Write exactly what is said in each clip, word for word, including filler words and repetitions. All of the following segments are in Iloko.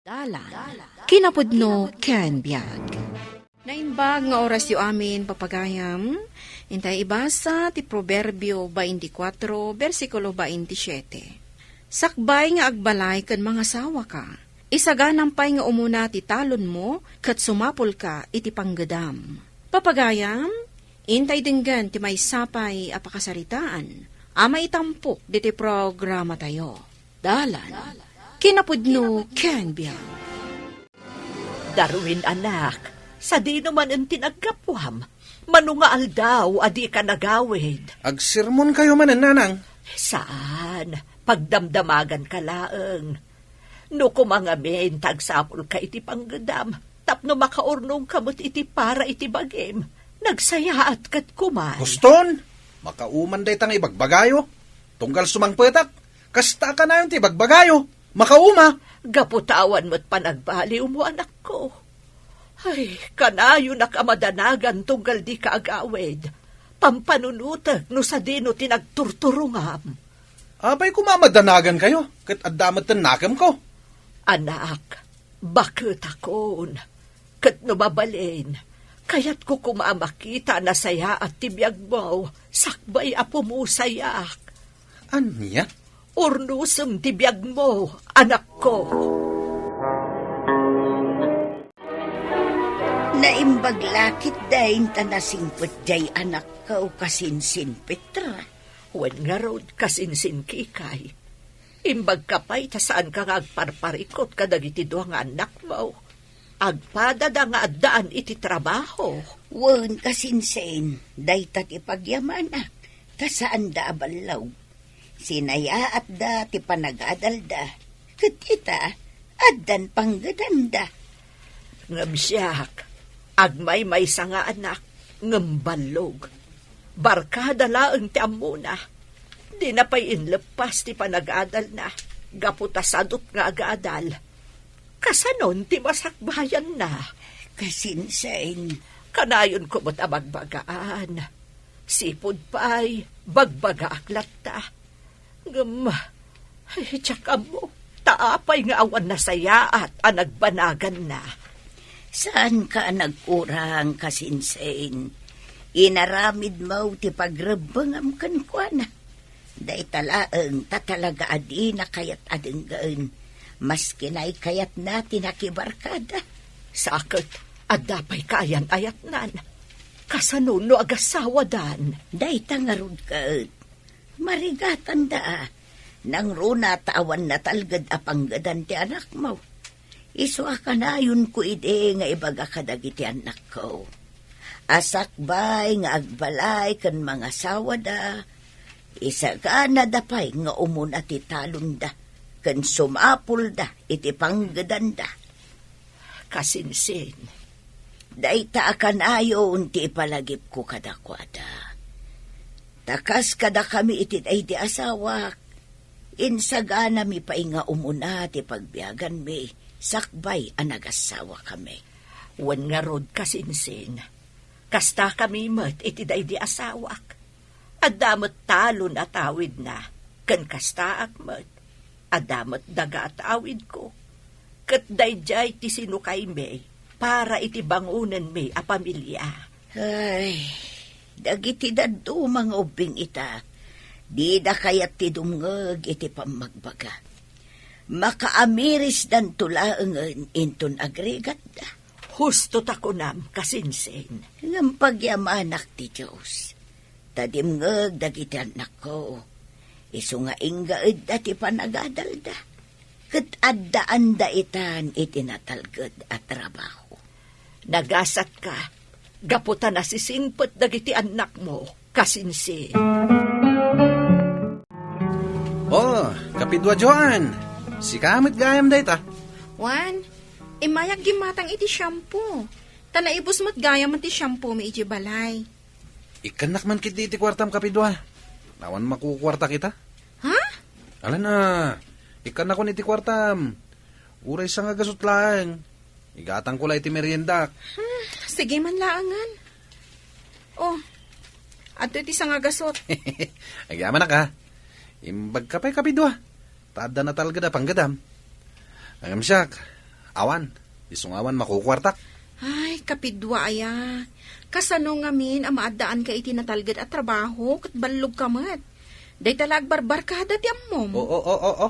Dalan, kinapudno ken biag. Naimbag nga orasyo amin, papagayam. Intay ibasa ti Proverbio twenty-four, bersikulo twenty-seven. Sakbay nga agbalay ken mangasawaka, isaganam pay nga umuna ti talonmo ket sumapulka iti panggedam. Papagayam, intay denggen ti maysa pay a pakasaritaan a maitampok ditoy programatayo. Dalan, kinapudno ken biag. Darwin, anak, sadino manen ti naggapuam? Mano nga aldaw a dika nagawid? Agsermonkayo manen, nanang. Saan, pagdamdamaganka laeng. No koma ngamin ta agsapulka iti panggedam, tapno makaurnongka met iti para iti bagim, nagsayaat ket koma. Huston, makauman dayta nga ibagbagayo. Tunggal sumangpetak, kasta kanayon ti ibagbagayo. Makauma. Gapu ta awan met panagbaliwmo, anakko. Ay, kanayonak a madanagan tunggal dika agawid. Pampanunotek no sadino ti nagturturongam. Apay koma a madanagankayo, ket adda met ti nakemko. Anak, baketakon. Ket no mabalin, kayatko koma a makita a nasayaat ti biagmo, sakbay a pumusayak. Ania? Urnosem ti biagmo, anakko. Naimbag la ketdin ta nasingpet diay anakko, kasinsin Petra. Wen ngarud, kasinsin Kikay. Imbagka pay ta saanka nga agparparikut kadagiti dua nga annakmo. Agpadada nga addaan iti trabaho. Wen, kasinsin, dayta ti pagyamanak, ta saanda a ballog. Sinayaatda ti panagadalda, ket ita, addan panggedanda. Ngem siak, agmaymaysa nga anak, ngem ballog. Barkada laeng ti ammona. Dina pay inleppas ti panagadalna, gapu ta sadut nga agadal. Kasanon ti masakbayanna? Kasinsin. Kanayonko met a bagbagaan. Sipud pay, bagbagaak latta. Ngem, ay, diak ammo, ta apay nga awan nasayaat a nagbanaganna. Saanka a nagkurang, kasinsin. Inaramidmo ti pagrebbengam kenkuana. Dayta laeng ta talaga a dina kayat a denggen, maski naikayatna ti nakibarkada. Sa ket, adda pay kaayan-ayatnan. Kasano no agasawadan? Dayta ngarud ket, marigatanda a, nangruna ta awan natalged a panggedan ti anakmo. Isu a kanayonko idi nga ibaga kadagiti annakko a sakbay nga agbalay ken mangasawada, isaganada pay nga umuna ti talonda ken sumapulda iti panggedanda. Kasinsin. Dayta a kanayon ti ipalagipko kadakuada. Ta kas kadakami iti daydi asawak, insaganami pay nga umuna ti pagbiaganmi sakbay a nagasawakami. Wen ngarud, kasinsin, kastakami met iti daydi asawak. Adda met talon a tawidna, ken kastaak met. Adda met daga a tawidko. Ket daydiay ti sinukaymi para iti bangonenmi a pamilia. Ay, dagiti dadduma nga ubbing ita, dida kayat ti dumngeg iti pammagbaga. Makaamirisdanto laengen inton agrigatda. Husto ta kunam, kasinsin. Ngem pagyamanak ti Dios. Ta dimngeg dagiti annakko, isu nga inggaedda ti panagadalda, ket addaanda itan iti natalged a trabaho. Nagasatka, gapu ta nasisingpet dagiti annakmo, kasinsin. Oh, kapidua Joan, sika met gayam dayta. Juan, immayak gimmatang iti shampoo. Ta naibus met gayam ti shampoo mi iti balay. Ikkannak man ketdi iti kuartam, kapidua. Awan makukuartak ita. Ha? Ala na, ikkannakon iti kuartam. Uray sangagasut laeng. Igatangko la iti meriendak. Hmm, sige man laengen. Oh, adto iti sangagasut. Agyamanak, ha? Imbagka pay, kapidua. Ta adda natalged a panggedam. Ngem siak, Awan, isu nga awan makukuartak. Ay, kapidua aya. Kasano ngamin a maaddaanka iti natalged a trabaho ket ballogka met? Dayta la agbarbarkada ti ammom. Oo, oo, oo.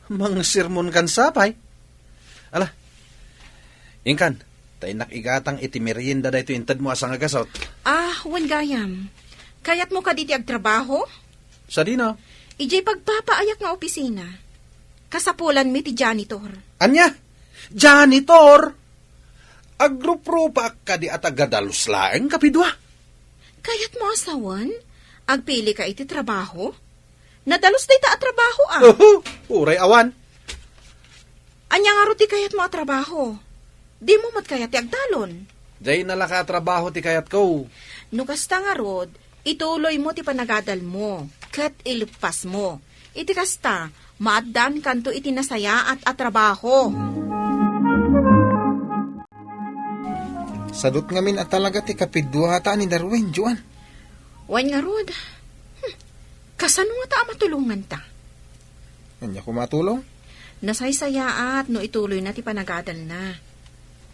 Mangsermonkan sapay. Ala, inkan, ta innak igatang iti merienda daytoy intedmo a sangagasut. Ah, wen gayam. Kayatmo kadi ti agtrabaho? Sadino? Idiay pagpapaayak nga opisina. Kasapulanmi ti janitor. Ania? Janitor? Agruprupaak kadi a tagadalus laeng, kapidua? Kayatmo a sawen? Agpilika iti trabaho? Nadalus dayta a trabaho, ah. Uhu, uray awan. Ania ngarud ti kayatmo a trabaho? Dimo met kayat ti agtalon? Dayta la a trabaho ti kayatko. No kasta ngarud, ituloymo ti panagadalmo, ket ileppasmo. Iti kasta, maaddaankanto iti nasayaat a trabaho. Sadut ngamin a talaga ti kapiduata ni Darwin, Joan. Wen ngarud. Hmm. Kasano ngata a matulonganta? Ania koma a tulong? Nasaysayaat no ituloyna ti panagadalna.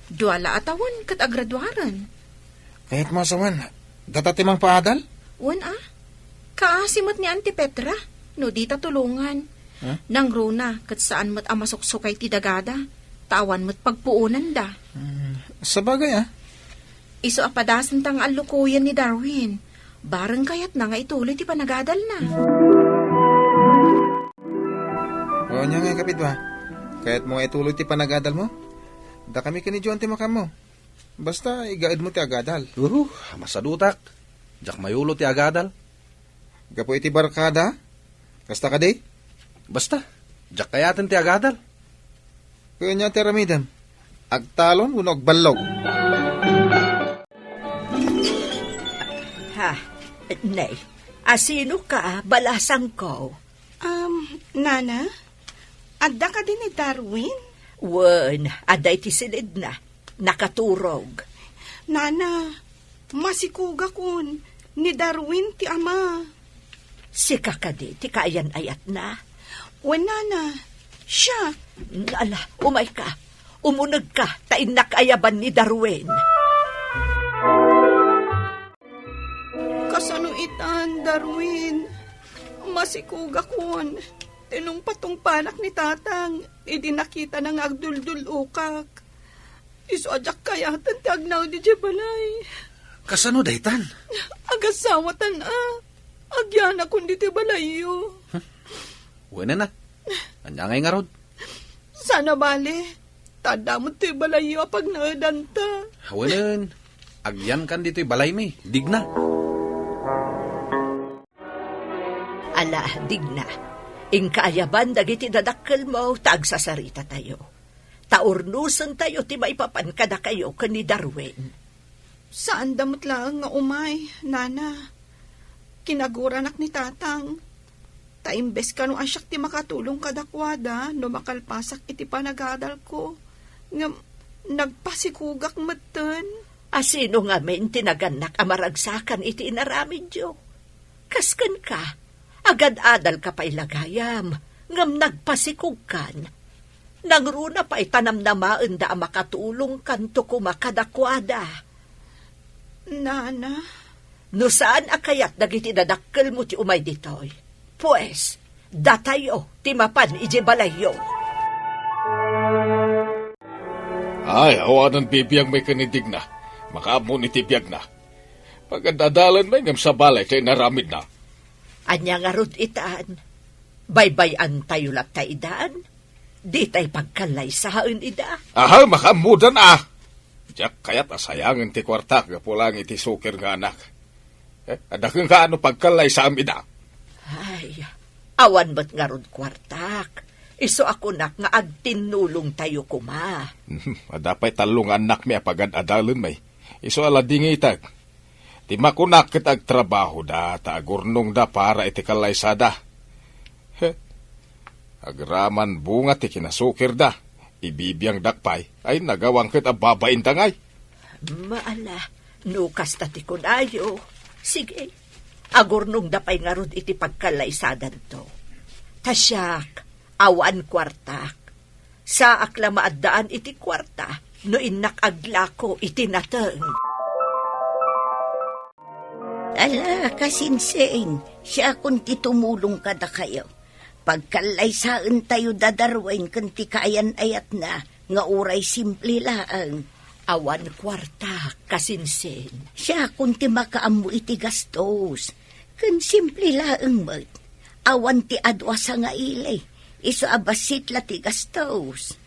Dua la a tawen ket agraduaren. Kayatmo a sawen, data ti mangpaadal? Wen a. Kaasi met ni Auntie Petra, no dita tulongan. Huh? Nangruna, ket saan met a masuksukay ti dagada, ta awan met pagpuonanda. Hmm, sabagay, ah. Isu a padasenta nga allukoyen ni Darwin, bareng kayatna nga ituloy ti panagadalna. O, ania ngay, kapidua? Kayatmo nga ituloy ti panagadalmo? Dakami ken ni Joan ti makaammo. Basta, igaedmo ti agadal. Uhu, masadutak. Diak mayulo ti agadal. Gapu iti barkada? Kasta kadi? Basta, diak kayaten ti agadal. Kaya ania ti aramidem? Agtalon wenno agballog? Ha, ne, asino ka, balasangko? Um, Nana, adda kadi ni Darwin? Wen, adda iti silidna. Nakaturog. Nana, masikugakon. Ni Darwin ti ama. Sika kadi ti kaayan-ayatna? Wen, Nana, siak. Ala, umayka. Umunegka, ta innak ayaban ni Darwin. Kasano itan, Darwin? Masikugakon. Tinungpatungpanak ni Tatang, idi nakitana nga agduldul-okak. Isu a diak kayaten ti agnaed idiay balay. Kasano daytan? Agasawatan a. Agyanakon ditoy balayyo. Wen a. Ania ngay ngarud? Saan a bale, ta adda met toy balayyo a pagnaedanta. Wen, agyankan ditoy balaymi, Digna. Ala, Digna, inka ayaban dagiti dadakkelmo ta agsasaritatayo. Ta urnosentayo ti maipapan kadakayo ken ni Darwin. Saanda met laeng nga umay, Nana. Kinaguranak ni Tatang. Ta imbes kano a siak ti makatulong kadakuada no makalpasak iti panagadalko, ngem nagpasikugak metten. Asino ngamin ti nagannak a maragsakan iti inaramidyo? Kas kenka, agad-adalka pay la gayam, ngem nagpasikugkan. Nangruna pay ta namnamaenda a makatulongkanto koma kadakuada. Nana? No saan a kayat dagiti dadakkelmo ti umay ditoy, pues, datayo ti mapan idiay balayyo. Ay, awanen bibiangmi ken ni Digna. Makaammon iti biagna. Pagad-adalan met ngem sabali ti inaramidna. Ania ngarud itan? Baybay-antayo latta idan? Ditay pagkallaysaen ida? Aha, makaammodan a! Diak kayat a sayangen ti kuartak gapu laeng iti sukir nga anak. Eh, adda kenka no pagkallaysaem ida? Ay, awan met ngarud kuartak. Isu a kunak nga agtinnulongtayo koma. Adda pay tallo nga annakmi a pagad-adalenmi. Isu a la dingitek. Ti makunak ket agtrabahoda ta agurnongda para iti kallaysada. He, agraman bunga ti kinasukirda. Ibibiangdak pay, ay nagawang ket a babainda ngay. Maala, no kasta ti kunayo, sige, agurnongda pay ngarud iti pagkallaysadanto. Ta siak, awan kuartak. Saak la maaddaan iti kuarta no innak aglako iti nateng. Ala, kasinsin, siakon ti tumulong kadakayo. Pagkallaysaentayo da Darwin ken ti kaayan-ayatna nga uray simple laeng. Awan kuarta, kasinsin. Siakon ti makaammo iti gastos. Ken simple laeng met. Awan ti adu a sangaili. Isu a bassit la ti gastos.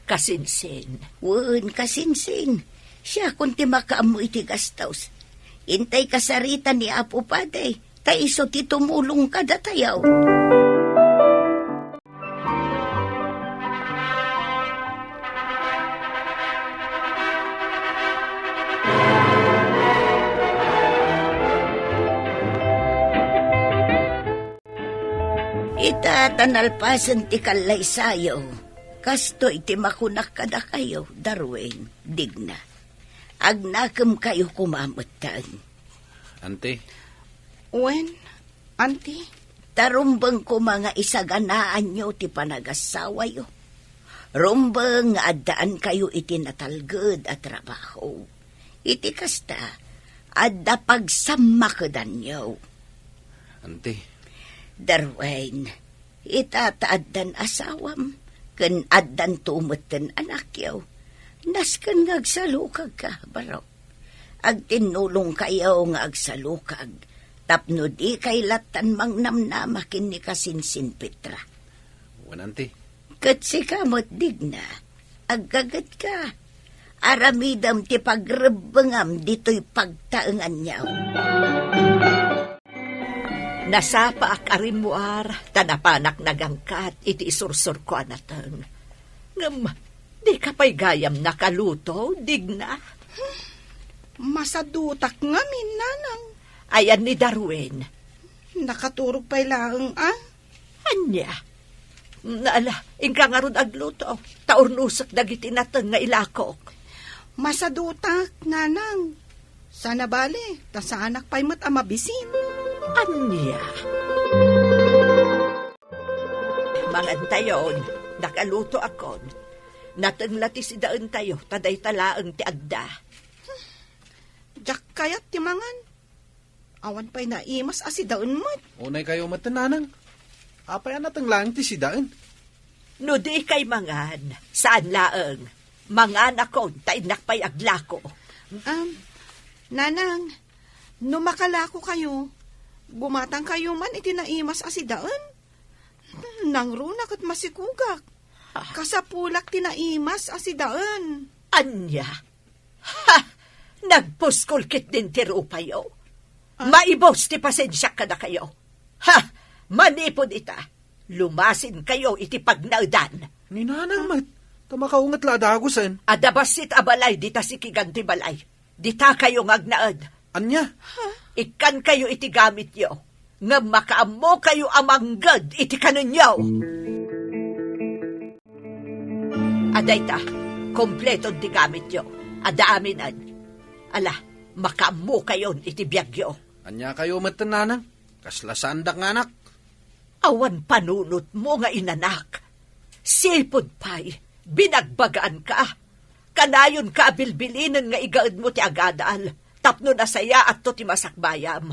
Kasinsin. Wen, kasinsin. Siakon ti makaammo iti gastos. Intay kasarita ni Apo Padi, ta isu ti tumulong kadatayo. Ita ta nalpasen ti kallaysayo, kastoy ti makunak kadakayo, Darwin, Digna. Agnakemkayo koma metten. Auntie. Wen, Auntie. Ta rumbeng koma nga isaganaanyo ti panagasawayo. Rumbeng nga addaankayo iti natalged a trabaho. Iti kasta, adda pagsammakedanyo. Auntie. Darwin, ita ta addan asawam, ken addanto metten anakyo. Nasken nga agsalukagka, barok. Agtinnulongkayo nga agsalukag, tapno dikay lattan mangnamnama ken ni kasinsin Petra. Wen, Auntie. Ket sika met, Digna, aggagetka. Aramidem ti pagrebbengam ditoy pagtaenganyo. Nasapaak a rimmuar, ta napanak nagangkat iti isursurko a nateng. Ngem, dika pay gayam nakaluto, Digna? Masadutak ngamin, Nanang. Ayan ni Darwin? Nakaturog pay laeng, a? Ania? Ala, inka ngarud agluto. Ta urnosek dagiti nateng nga ilakok. Masadutak, Nanang. Sana bale, ta saanak pay met a mabisin. Ania? Mangantayon, nakalutoakon. Nateng la ti sidaentayo, ta dayta laeng ti adda. Diak kayat ti mangan. Awan pay naimas a sidaen met. Unaykayo met, Nanang. Apay a nateng laeng ti sidaen? No dikay mangan, saan laeng. Manganakon, ta innak pay aglako. Am, Nanang, no makalakokayo, gumatangkayo man iti naimas a sidaen. Nangruna ket masikugak. Ah. Kasapulak ti naimas a sidaen. Ania? Ha! Nagpuskol ketdin ti rupayo. Ah? Maibus ti pasensiak kadakayo. Ha! Manipud ita, lumasinkayo iti pagnaedan. Ni Nanang met, ta makaunget la a dagusen. Adda bassit a balay dita sikigan ti balay. Ditakayo nga agnaed. Ania? Ikkankayo iti gamityo, ngem makaammokayo a mangged iti kanenyo. Adayta, kompleton ti gamityo. Adda aminen. Ala, makaammokayon iti biagyo. Aniakayo metten, Nanang? Kasla saandak nga anak. Awan panunotmo nga inanak. Sipud pay, binagbagaanka. Kanayonka a bilbilinen nga igaedmo ti agadal tapno nasayaatto ti masakbayam.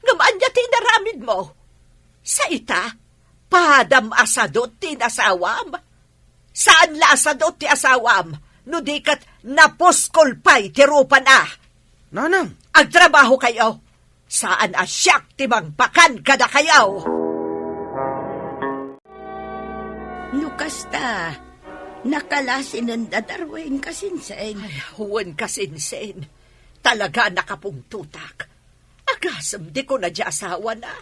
Ngem ania ti inaramidmo? Sa ita, padam a sadut ti inasawam? Saan la a sadut ti asawam no di ket napuskol pay ti rupana? Nanang! Agtrabahokayo! Saan a siak ti mangpakan kadakayo! No kasta, nakalasinen da Darwin, kasinsin. Ay, wen, kasinsin. Talaga nakapungtotak. Agasem di kuna di asawana.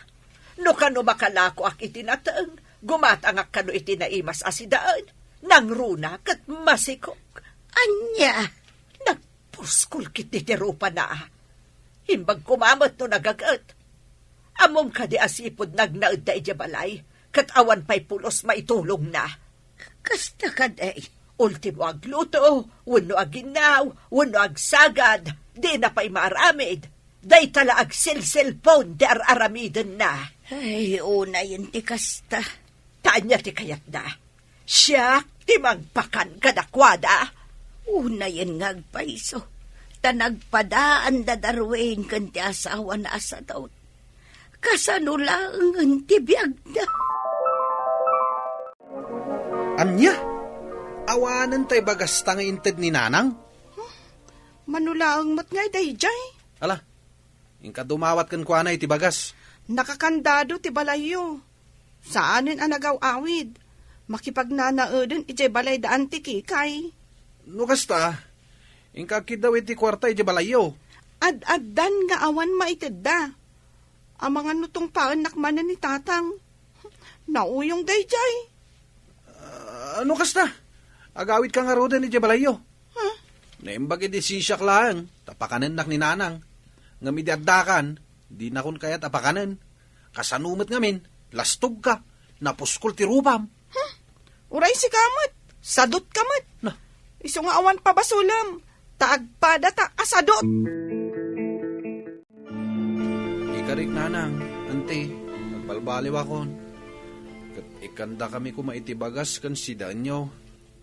No kano makalakoak iti nateng, gumatangak kano iti naimas a sidaen, nangruna ket masikog. Ania? Nagpuskol ketdi ti rupana. Imbag koma met no nagaget. Ammom kadi a sipud nagnaedda idiay balay, ket awan pay pulos maitulongna? Kasta kadi. Ultimo agluto, wenno aginnaw, wenno agsagad, dina pay maaramid. Dayta la agselselpon ti ar-aramidenna. Ay, unayen ti kasta. Ta ania ti kayatda? Siak ti mangpakan kadakuada. Unayen nga agpayso, ta nagpadaan da Darwin ken ti asawana a sadot. Kasano laengen ti biagda? Ania? Awanen tay bagasta nga inted ni Nanang? Mano laeng met ngay daydiay? Ala, inka dumawat kenkuana iti bagas. Nakakandado ti balayyo. Saanen a nagaw-awid. Makipagnanaeden idiay balay da Anti Kikay. No kasta, inka agkiddaw iti kuarta idiay balayyo. Ad-addan nga awan maitedda. Amangan no tungpaennak manen ni Tatang. Nauyong daydiay. Ah, no kasta, agawidka ngaruden idiay balayyo. Huh? Naimbag idi sisiak laeng, ta pakanennak ni Nanang. Ngem idi addakan, dinakon kayat a pakanen. Kasano met ngamin, lastogka, napuskol ti rupam. Huh? Uray sika met, sadot ka met. Na. Isu nga awan pabasolem, ta agpadata a sadot. Ikarik, Nanang, Anti, agbalbaliwakon. Ket ikkandakami koma iti bagas ken sidaenyo,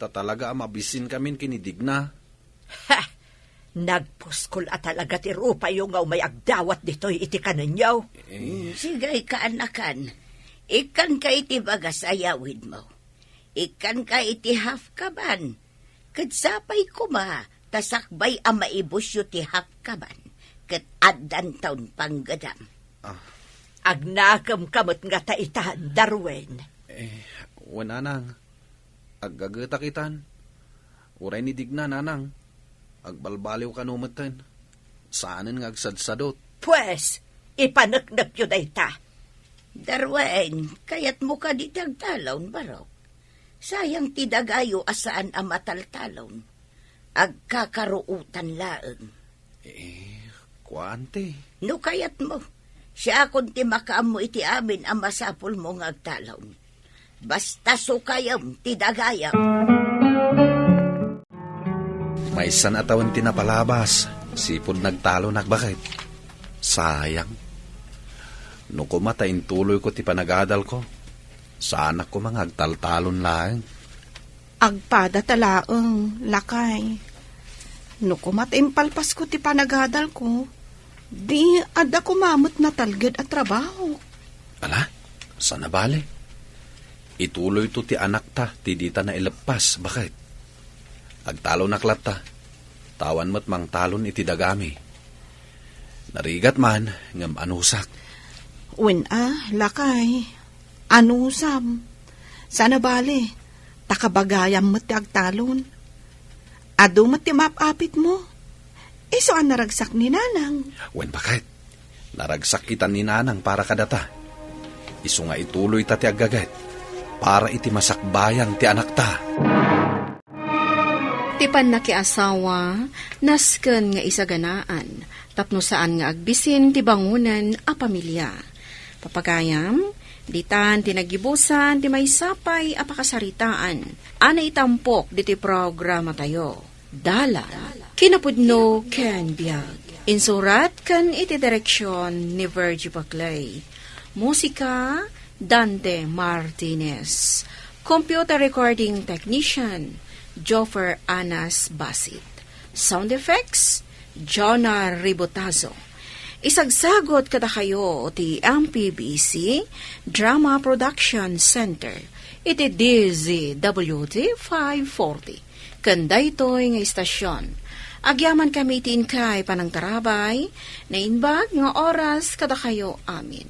ta talaga a mabisinkamin ken ni Digna. Ha! Nagpuskol a talaga ti rupayo nga umay agdawat ditoy iti kanenyo. Eh. Mm, sige, kaanakan. Ikkanka iti bagas a yawidmo. Ikkanka iti half kaban. Ket sapay koma, ta sakbay a maibusyo ti half kaban, ket addanton panggedam. Ah. Agnakemka met ngata itan, Darwin. Eh, wen, Nanang. Aggagetak itan. Uray ni Digna, Nanang. Agbalbaliw kano metten. Saanen nga agsadsadot. Pues, ipaneknekyo dayta. Darwin, kayatmo kadi ti agtalon, Barok? Sayang ti dagayo a saan a mataltalon. Agkakaruotan laeng. Eh, kuan ti. No kayatmo, siakon ti makaammo iti amin a masapulmo nga agtalon. Basta sukayem ti dagayo. Maysan a tawen ti napalabas, sipud nagtalonak, baket. Sayang. No koma ta intuloyko ti panagadalko, saanak koma nga agtaltalon laeng. Agpadata laeng, lakay. No koma ta impalpasko ti panagadalko, di adda koma met natalged a trabaho. Ala, saan a bale. Ituloyto ti anakta ti dita naileppas, baket. Agtalonak latta, ta awan met mangtalon iti dagami. Narigat man, ngem anusak. Wen a, lakay, anusam. Saan a bale, ta kabagayam met ti agtalon. Adu met ti maap-apitmo. Isu a naragsak ni Nanang. Wen, baket. Naragsak itan ni Nanang para kadata. Isu nga ituloyta ti aggaget para iti masakbayan ti anakta. Ti pannakiasawa, nasken nga isaganaan, tapno saan nga agbisin ti bangonen a pamilia. Papagayam, ditan ti nagibusan ti maysa pay a pakasaritaan a naitampok ditoy programatayo. Dalan, kinapudno ken biag. Insurat ken iti direksion ni Virgie Baclay. Musika, Dante Martinez. Computer recording technician, Joffer Anas Basit. Sound effects, Jonah Ribotazo. Isagsagot kadakayo ti M P B C Drama Production Center iti D Z W T five forty. Ken daytoy nga istasyon, agyamankami iti inkay panangtarabay, naimbag nga oras kadakayo amin.